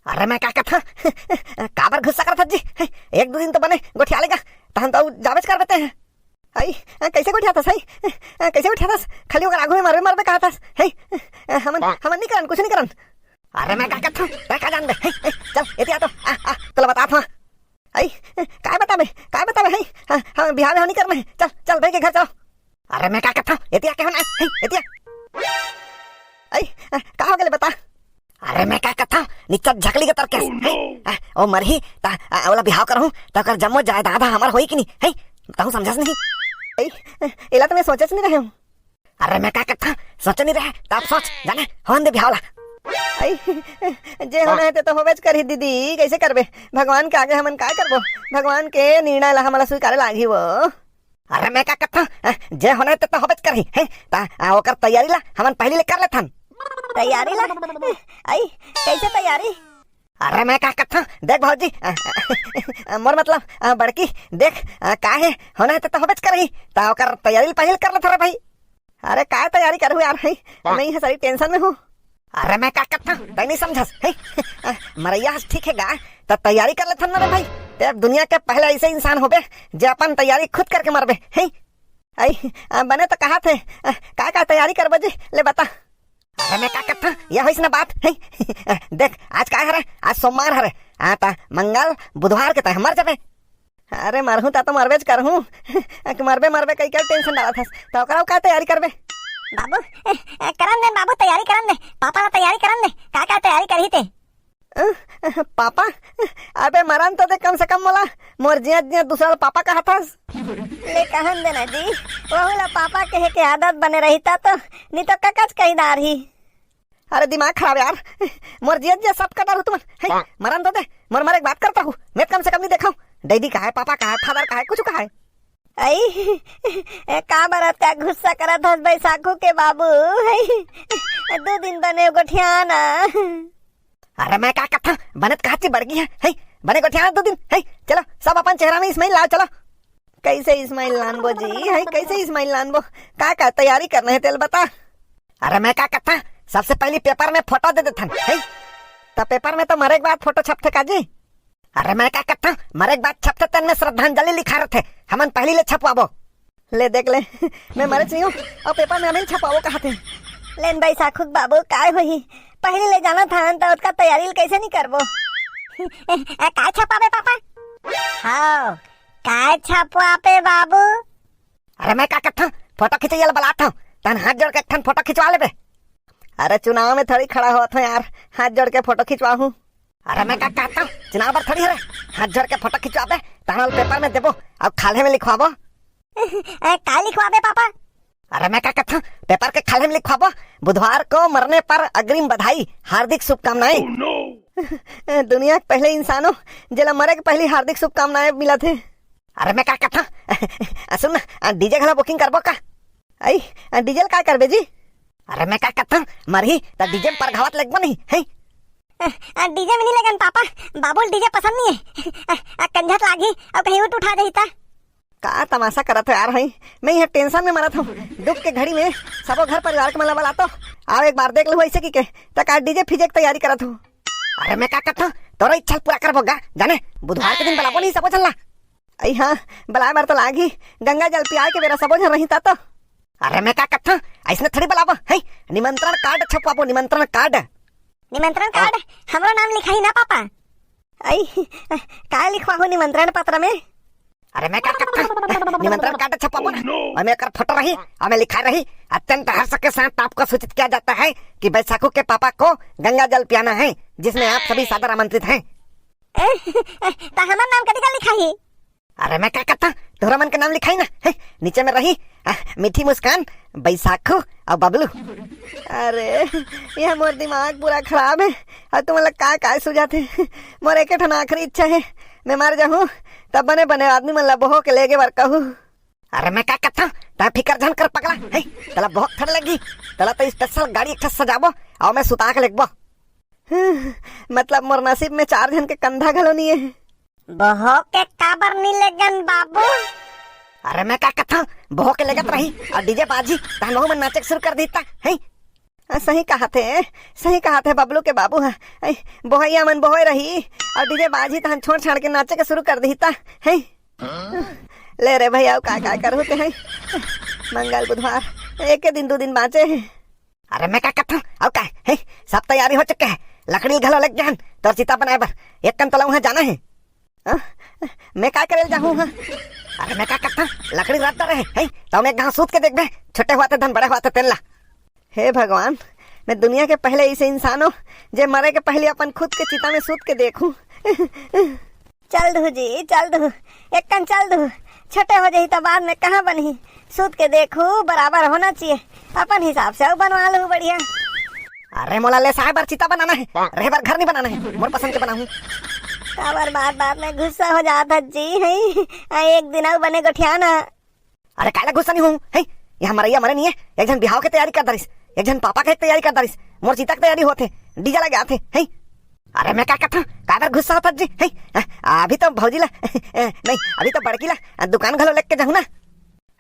अरे, मैं का कथंव, काबर गुस्सा करत हस जी? हे, एक दू दिन तो बने गोठिया लेगा, तहन तो जाबेच करबे तें। हई, कइसे गोठियाथस, हई? कइसे गोठियाथस? खाली ओकर आगू में मरबे, मरबे कहत हस। हई, हमन, हमन नी करन, कुछ नी करन। अरे, मैं का कथंव, तें का जानबे? हे, हे, चल, एती आ तो, आ, आ, तोला बतात हंव। अई, काय बताबे, काय बताबे, हई? हाँ, हाँ, बिहाव, बिहाव नी करना हे। चल, चल, भाई के घर चल। अरे, मैं का कथंव, एती आ के हो ना, हई, एती आ। अई, का हो गे ले बता। अरे, मैं का कथंव, निच्चट झकली के तरकेस, हई? आ, ओ मरही, त, आ, ओला बिहाव करहूं, त ओकर जम्मो जायदाद ह हमर होही कि नी, हई? तहूं समझस नहीं। अई, एला तो मैं सोचेच नी रहेंव। अरे मैं का कथंव, सोचे नी रहे, त अब सोच, जाने, होन दे बिहाव ला। अई, जे होना हे ते तो होबेच करही दीदी, कइसे करबे? भगवान के आगे हमन काय करबो? भगवान के निर्णय ला हमला स्वीकारे लागही वो। अरे मैं का कथंव, जे होना हे ते तो होबेच करही, हे? त, आ, ओकर तैयारी ला हमन पहिली ले कर लेथन। तैयारी ला? अई, कइसे तैयारी? अरे मैं का कथंव, देख भौजी, अ, अ, मोर मतलब, अ, बड़की, देख, अ, का हे, होना हे ते तो होबेच करही, त ओकर तैयारी पहिली कर लेथन रे भाई। अरे काय तैयारी करहूं यार, हई? मैं इहाँ सारी tension में हों। अरे मैं का कथंव, तें नी समझस, हई? अ, मरइया हस ठीक हे गा, त तैयारी कर लेथन ना रे भाई। तें अब दुनिया के पहले अइसे इंसान होबे, जे अपन तैयारी खुद करके मरबे, हई? अई, अ, बने तो कहत हे, अ, का का तैयारी करबो जी, ले बता। अरे मैं का कथंव, ये होइस ना बात, हई? देख, आज काय हरे? आज सोमवार हरे। आ, त मंगल, बुधवार के तैं मर जाबे। अरे मरहूं त तो मरबेच करहूं। कि मरबे, मरबे कहि के tension डालत हस। त ओकरा का तैयारी करबे? बाबू, ए, ए, करन दे बाबू, तैयारी करन दे। पापा ला तैयारी करन दे। का का तैयारी करही तें? अ, अ, पापा, अबे मरन तो दे कम से कम मोला। मोर जियत जियत दूसरा ला पापा कहत हस। ले कहन दे ना जी, वहू ला पापा कहे के आदत बने रहिता तो, नी तो ककाच कहि डारही। अरे दिमाग खराब यार, मोर जियत जियत सब कटा रहू तुमन। हे, मरन तो दे, मोर मरे के बात करता हूँ, मैं कम से कम नहीं देखा हूँ। डैडी कहा है, पापा कहा है, फादर कहा है, कुछ कहा है। अई, ए, का बरत का गुस्सा करत हस बैसाखू के बाबू? हई, दू दिन बने गोठियाना। अरे मैं का कथंव, बने त कहाची बड़गी है, हई, बने गोठियाना दू दिन, हई, चलो सब अपन चेहरा में smile लाव, चलो। कइसे smile लानबो जी, हई, कइसे smile लानबो? का का तैयारी करना हे तेला बता। अरे मैं का कथंव, सबसे पहिली paper में photo दे देथन, हई, त paper में तो मरे के बाद photo छपथे का जी? अरे मैं का कथंव, मरे के बाद छपथे तेन में श्रद्धांजलि लिखा रथे, हमन पहिली ले छपवाबो। ले देख ले, मैं मरेच नहीं हूँ अउ paper में अभी छपवाबो कहत हे। लेन बैसाखू के बाबू, काय होही? पहिली ले जानत हन त ओतका तैयारी ल कइसे नहीं करबो? ए, ए, काय छपाबे पापा? हाव, काय छपवाबे बाबू? अरे मैं का कथंव, photo खिंचइया ल बलात हंव, तहन हाथ जोड़ के एक ठन photo खिंचवा लेबे। अरे चुनाव में थोड़ी खड़ा होत हंव यार, हाथ जोड़ के photo खिंचवाहूँ। अरे मैं का कहत हंव, चुनाव बर थोड़ी हरे, हाथ जोड़ के photo खिंचवाबे, तहन ल paper में देबो, अउ खाल्हे में लिखवाबो। ए, काय लिखवाबे पापा? अरे मैं का कहत हंव, paper के खाल्हे में लिखवाबो, बुधवार को मरने पर अग्रिम बधाई, हार्दिक शुभकामनाएं। दुनिया के पहले इंसान हो, जेला मरे के पहली हार्दिक शुभकामनाएं मिलत हे। अरे मैं का कहत हंव, सुन ना, DJ घला booking करबो का? अई, DJ ल काय करबे जी? अरे मैं का कहत हंव, मरही त DJ में परघावत लगबो नहीं, हैं? अ, अ, DJ में नहीं लगन पापा, बाबू ल DJ पसंद नहीं हे। अ, अ, कंझत लागही अउ कहीं उठ उठा जाही त। का तमाशा करत हो यार, हई? मैं इहाँ tension में मरत हंव। दुख के घड़ी में सबो घर परिवार के मन ला बलातो। आओ एक बार देख लूँ अइसे कहिके, त का DJ फिजे के तैयारी करत हो? अरे मैं का कहत हंव, तोरो इच्छा ल पूरा करबो गा, जाने बुधवार के दिन बलाबो नहीं सबो झन ला। अई हाँ, बलाए बर तो लागही, गंगा जल पियाए के बेरा सबो झन रही ता तो। अरे मैं का कहत हंव, अइसने थोड़ी बलाबो, हैं? निमंत्रण card छपवाबो, निमंत्रण card। निमंत्रण card? हमरो नाम लिखाही ना पापा। अई, काय लिखवाहू निमंत्रण पत्र में? अरे मैं का कहत हंव, निमंत्रण card छपवाबो ना, ओमे एकर photo रही, ओमे लिखाय रही, अत्यंत हर्ष के साथ आपको सूचित किया जाता है कि बैसाखू के पापा को गंगा जल पियाना है, जिसमें आप सभी सादर आमंत्रित हैं। त हमर नाम कथी का लिखाही? अरे मैं का कथा, तोहरा मन के नाम लिखाई ना, हैं? नीचे में रही, आ, मीठी मुस्कान, बैसाखू अउ बबलू। अरे, ये मोर दिमाग पूरा खराब हे। अउ तुमन ला का, का सुझात हे? मोर एक ठन आखिरी इच्छा हे, मैं मर जाहूं, तब बने, बने आदमी मन ला बोहो के लेगे बर कहू। अरे मैं का कथा, तैं फिकर झन कर पगला, हैं? तला बोहो थोड़े लगी, तला तो स्पेशल गाड़ी एक ठन सजाबो, अउ मैं सुता के लेगबो। मतलब मोर नसीब में चार झन के कंधा घलो नहीं हे। बोहो के काबर नी लेगन बाबू? अरे मैं का कथा, बोहो के लेगत रही अउ डीजे बाजी, तहन वहू मन नाचे के शुरू कर देता, हैं? आ, सही कहाथे, सही कहाथे बबलू के बाबू ह। ऐ, बोहैया मन बोहे रही अउ डीजे बाजी, तहन छोड़ छाड़ के नाचे के शुरू कर देता, हैं? ले रे भैया, अउ का, का करहू ते, हैं? मंगल बुधवार, एके दिन दू दिन बांचे हे। अरे मैं का कथा, अउ का हे, सब तैयारी हो चुके हे। लकड़ी घलो लेके जान तोर चिता बनाए बर, एक कन तोला उहाँ जाना हे। हाँ? मैं का करे ल जाहूँ, हाँ? अरे मैं का कथा, लकड़ी रख डरे हे, हैं? त मैं एक घांव सूत के देखबे, छोटे होवत हे धन बड़े होवत हे तेन ला। हे भगवान, मैं दुनिया के पहले ऐसे इंसान हूँ जे मरे के पहले अपन खुद के चिता में सूत के देखूं। चल दू जी, चल दू, एक कन चल दू, छोटे हो जाही त बाद में कहाँ बनही। सूत के देखू, बराबर होना चाहिए, अपन हिसाब से अउ बनवा लू बढ़िया। अरे मोला लेसाए बर चिता बनाना हे, रहे बर घर नहीं बनाना हे, मोर पसंद के बनाहूँ। काबर बात बात में गुस्सा हो जात हस जी, हैं? आ, एक दिन अउ बने गोठिया ना। अरे काला गुस्सा नहीं हूँ, हैं? यहाँ मरैया मरे नहीं हे, एक झन बिहाव के तैयारी कर दरिस, एक झन पापा के तैयारी कर दरिस, मोर चिता के तैयारी होत हे, डीजे लगे आथे, हैं? अरे मैं का कथा, काबर गुस्सा होत हस जी, हैं? अभी तो भौजी ला, नहीं, अभी तो बड़की ला दुकान घलो लेके जाहूँ ना।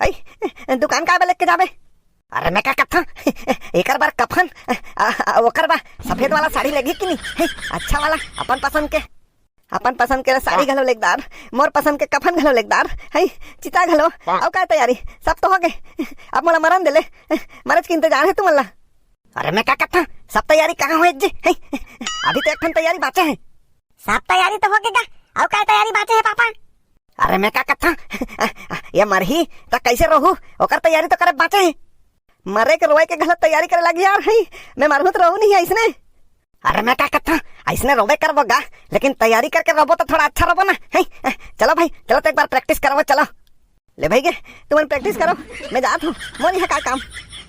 ऐ, दुकान काबर लेके जाबे? अरे मैं का कथा, एकर बर कफन, आ, आ, ओकर बर सफेद वाला साड़ी लेगी कि नहीं? हैं? अच्छा वाला, अपन पसंद के, अपन पसंद के साड़ी घलो लेगदार, मोर पसंद के कफन घलो लेगदार, हैं? चिता घलो, अउ का तैयारी, सब तो हो गे। अब मोला मरन दे ले, मरज के इंतजार हे तुमन ला। अरे मैं का कथा, सब तैयारी कहाँ होए जी, हैं? अभी तो एक ठन तैयारी बांचे हे। सब तैयारी तो हो गे गा, अउ का तैयारी बांचे हे पापा? अरे मैं का कथा, ये मरही त कैसे रहू, ओकर तैयारी तो करे बांचे हे। मरे के रोए के घलो तैयारी करे लागी यार, हैं? मैं मरहूँ त रहू नहीं ऐसने। अरे मैं का कथा, ऐसने रोबे करबो गा, लेकिन तैयारी करके रोबो तो थोड़ा अच्छा रोबो ना, हैं? चलो भाई, चलो तो एक बार प्रैक्टिस करबो, चलो। ले भाई गे, तुमन प्रैक्टिस करो, मैं जात हूँ, मोर यहाँ का काम।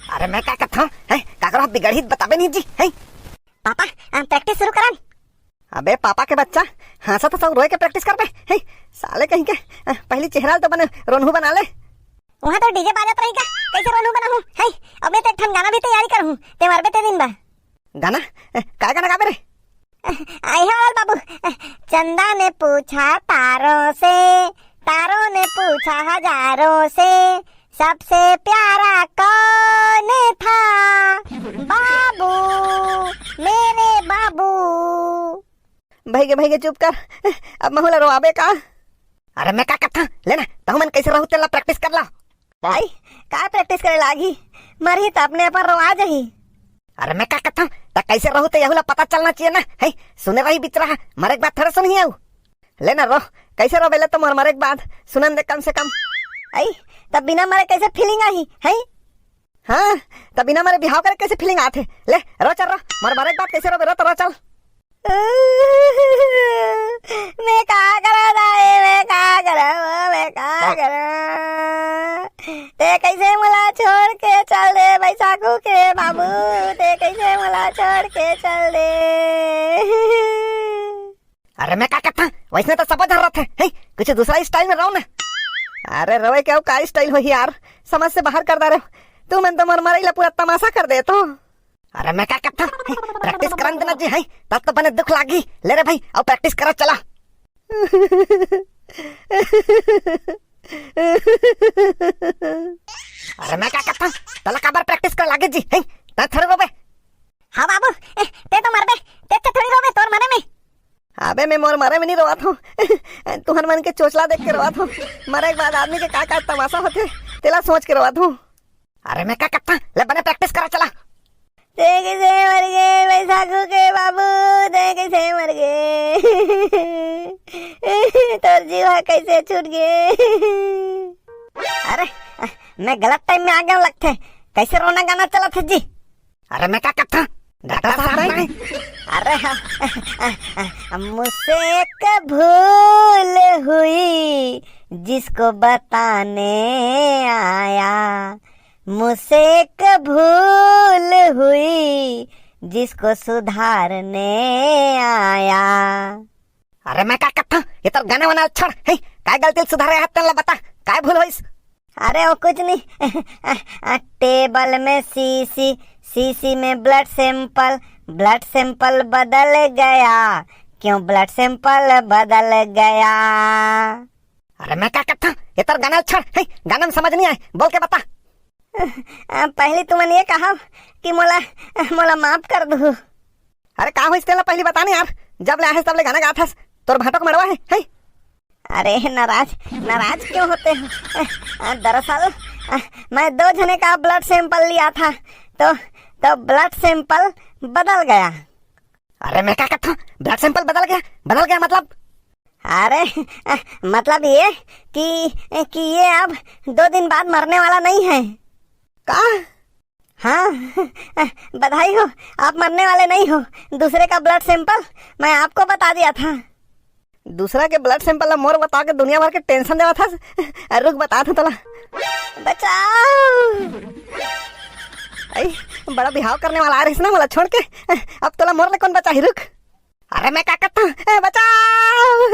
अरे मैं का कथा, हैं? काकरो बिगड़ही बताबे नहीं जी, हैं? पापा, हम प्रैक्टिस शुरू करन। अबे पापा के बच्चा, हाँसत हस अउ रोए के प्रैक्टिस करबे, हैं? साले कहीं के, पहली चेहरा तो बने रोनहू बना ले। वहाँ तो डीजे बाजत रही का, कैसे रोनहू बनाहूँ, हैं? अब मैं तो एक ठन गाना भी तैयारी करहूँ, ते मरबे ते दिन बा। गाना? काय गाना गाबे रे? आई हे वाला बाबू। चंदा ने पूछा तारों से, तारों ने पूछा हजारों से, सबसे प्यारा कौन था? बाबू, मेरे बाबू। भइगे, भइगे, चुप कर। अब महू ला रोआबे का? अरे मैं का कथा, ले ना, तहू मन कैसे रहू तेला प्रैक्टिस कर ला। भाई, का प्रैक्टिस करे लागी? मरही त अपने अपन रोआ जही। अरे मैं का कथा, त कैसे रहू ते यहू ला पता चलना चाहिए ना, है? सुने रही बिचरा, मरे के बाद थोड़े सुनही आऊ। ले ना रो, कैसे रो बेले तो मोर मरे के बाद, सुनन दे कम से कम। आई, तब बिना मरे कैसे फीलिंग आही, है? हाँ, तब बिना मरे बिहाव करे कैसे फीलिंग आथे? ले, रो चल रो, मोर मरे के बाद कैसे रोबे, रो तो रो चल। मैं का करा दाई, मैं का करा, मैं का करा? ते कैसे मोला छोड़ के चल दे, बैसाखू के बाबू, ते कैसे मोला छोड़ के चल दे? अरे मैं का कथा, वैसने तो सब झन रथे, हैं? कुछ दूसरा स्टाइल में रहो ना। अरे रोए के अउ का स्टाइल होही यार, समझ से बाहर कर डारे हो। तुमन तो मोर मरई ला पूरा तमाशा कर देत हो। अरे मैं का कथा, हैं? प्रैक्टिस करन देना जी, हैं? तब तो बने दुख लागी। ले रे भाई, अउ प्रैक्टिस करा चला। अरे मैं का कथा, तला काबर प्रैक्टिस कर लागे जी, हैं? ता थोड़े रोबे। हाँ बाबू, ए, ते तो मरबे, ते तो थोड़ी रोबे तोर मरे में। अबे मैं मोर मरे में नहीं रोवत हूँ। तुहन मन के चोचला देख के रोवत हूँ। मरे के बाद आदमी के का का तमाशा होथे, तेला सोच के रोवत हूँ। अरे मैं का कथा, ले बने प्रैक्टिस करा चला। ते कैसे मर गे बैसाखू के बाबू, ते कैसे मर गे? तोर जीवा कैसे छूट गे? अरे, मैं गलत टाइम में आ गया लगथे, कैसे रोना गाना चलत हे जी? अरे मैं का कथा, डॉक्टर साहब नहीं। अरे हाँ। मुझसे एक भूल हुई, जिसको बताने आया। मुझसे एक भूल हुई, जिसको सुधारने आया। अरे मैं का कथंव, ये तोर गाना वाना छोड़, हैं? काय गलती ल सुधारे हस तेन ल बता, काय भूल होइस? अरे वो कुछ नहीं। टेबल में शीशी, शीशी में ब्लड सैंपल, ब्लड सैंपल बदल गया, क्यों ब्लड सैंपल बदल गया? अरे मैं का कथंव, ये तोर गाना ल छोड़, हैं? गाना में समझ नहीं आए, बोल के बता। अ, पहली तुमन ये कहा कि मोला, मोला माफ कर दू। अरे का होइस तेला पहली बता ना यार, जब ले आए हस तब ले गाना गात हस, तोर भांटो के मड़वा है, हैं? अरे नाराज, नाराज क्यों होते हो? अ, दरअसल, अ, मैं दो जने का ब्लड सैंपल लिया था, तो, तो ब्लड सैंपल बदल गया। अरे मैं का कथंव, ब्लड सैंपल बदल गया? बदल गया मतलब? अरे, मतलब ये कि, कि ये अब दो दिन बाद मरने वाला नहीं है। का? हाँ, बधाई हो, आप मरने वाले नहीं हो। दूसरे का ब्लड सैंपल मैं आपको बता दिया था। दूसरा के ब्लड सैंपल ला मोर बता के दुनिया भर के टेंशन देवत हस। अरे रुक, बताथंव तोला। बचाओ। आई, बड़ा बिहाव करने वाला आ रहिस ना मोला छोड़ के। अब तोला मोर ले कौन बचाही, रुक। अरे मैं का कथंव, ए, बचाओ।